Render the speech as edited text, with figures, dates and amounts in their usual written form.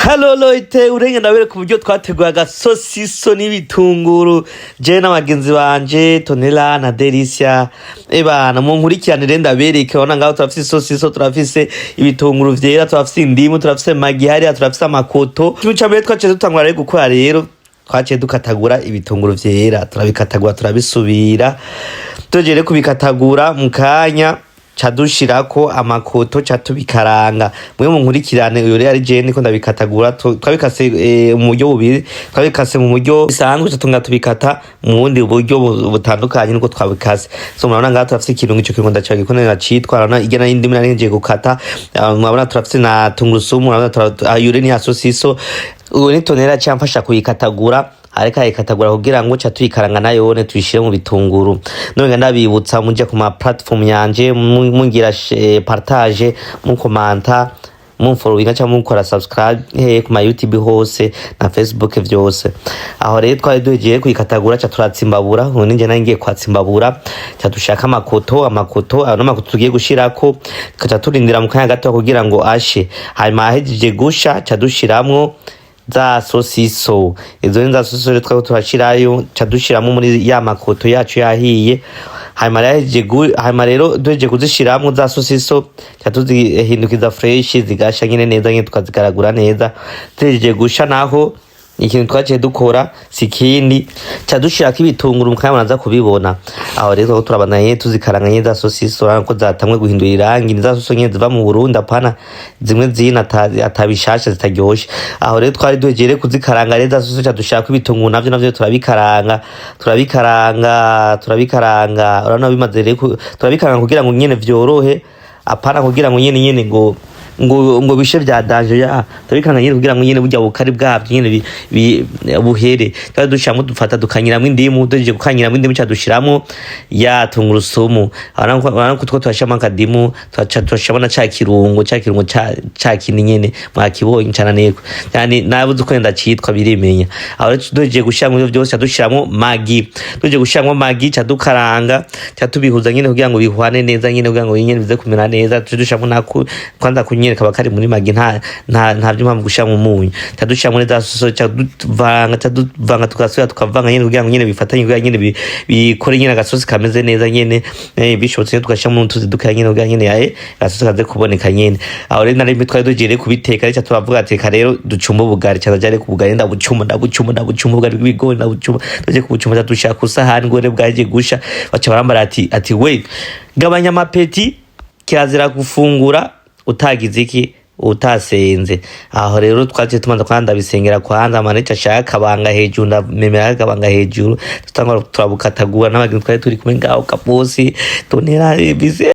Hello Loite, urenge ndabereka uburyo twateguye agasosiso n'ibitunguru, je n'abagenzi banje Tonela na Delicia. Ebana, munkurikiranire ndabereke. Urabona ngaho turafise isosiso, turafise ibitunguru vyera, turafise indimu, turafise Maggi hariya, turafise amakoto. Ikintu ca mbere twaciye dutangura rero gukora rero, twaciye dukatagura ibitunguru vyera, turabikatagura, turabisubira. Tuhejeje kubikatagura, mu kanya ca dushirako amakoto, ca tubikaranga. Mwe munkurikirane, uyu rero ari jewe ndiko ndabikatagura. Twabikase mu buryo bubiri: twabikase mu buryo bisanzwe, ca tunga tubikata mu bundi buryo butandukanye nuko twabikase. So murabona ngaha turafise ikirungo, ico kirungo ndacagikonera citwa, urabona irya n'indimu nari ngiye gukata. Murabona turafise na tungurusumu, murabona uyu rero ni ya sosiso. Uyu ni Tonera camfasha kuyikatagura, ariko ayikatagura kugira ngo ca tuyikaranga nayone, tuyishire mu bitunguru. None ndabibutsa muje ku ma platform yanje, mungira partage, mukomanta, mumfollowinga cyangwa mukora subscribe ku ma YouTube hose na Facebook vyose. Aho rero twari duhejeje kuyikatagura, ca turatsimbabura. Ubu ninjye nari ngiye kwatsimbabura, ca dushaka amakoto. Amakoto ayo n'amakoto tugiye gushirako, tukaca turindira mu kanya gato kugira ngo ashe. Hanyuma ahejeje gusha, ca dushiramwo za sosiso. Izo ni za sosiso rero twariko turashirayo, ca dushiramo muri ya makoto yacu yahiye. Hanyuma rero hanyuma rero duhejeje kuzishiramwo za sosiso, ca tuzihindukiza fresh, zigasha nyene neza nyene, tukazigaragura neza. Zihejeje gusha naho, ikintu twaciye dukora si ikindi, ca dushirako ibitunguru. Mukanya muraza kubibona. Aho rero twariko turabandanya nyene tuzikaranga nyene za sosiso. Urabona ko zatamwe guhindura irangi. Ni za sosiso nyene ziva mu Burundi, apana zimwe zina atabishasha zitaryoshe. Aho rero twari duhejeje rero kuzikaranga rero za sosiso, ca dushirako ibitunguru, navyo turabikaranga, turabikaranga, turabikaranga. Urabona bimaze rero turabikaranga kugira ngo nyene vyorohe, apana kugira ngo nyene ngo bishe vya danger ya. Turabikanga nyene kugira ngo nyene burya bukari bwavyo nyene buhere. Twari dushiramwo, dufata dukanyiramwo indimu. Duhejeje gukanyiramwo indimu, ca dushiramwo ya tungurusumu. Urabona ko two turashiramo akadimu, turaca turashiramo na ca kirungo ca kindi nyene mwakibonye cananirwa yani, nabuze uko ndacitwa, birimenya. Aho rero duhejeje gushiramwo ivyo vyose, ca dushiramwo Maggi. Duhejeje gushiramwo Maggi, ca dukaranga, ca tubihuza nyene kugira ngo bihwane neza nyene, kugira ngo nyene bize kumera neza. Tuce dushiramwo nako kwanza kunyene kaba kari muri Maggi, nta vy'impamvu gushiramwo umunyu. Ca dushiramwo neza soso, ca duvanga, ca duvanga, tugasubira tukavanga nyene kugira ngo nyene bifatanye, kugira nyene bikore nyene agasosi kameze neza nyene. Bishobotse nyene tugashiramo n'utuzi dukeya nyene kugira nyene agasosi kaze kuboneka nyene. Aho rero nari twari tugiye rero kubiteka, rero turavuga ati reka rero ducumbe ubugari. Ca ndaja rero ku bugari, ndabucuma, ndabucuma, ndabucuma, ubugari bw'ibigori ndabucuma. Tuje kubucuma, ca dushira ku sahani ngo rero bwaje gusha. Baca barambara ati "We gabanya amapeti, kirazira gufungura utagize iki, utasenze." Aho rero twaciye tumanza kwanza ndabisengera kwanza, amanica ashaka akabanga hejuru, ndamemera akabanga hejuru, tutangura turabukatagura n'abagenzi twari turi kumwe ngaho, kabosi Tonera bise.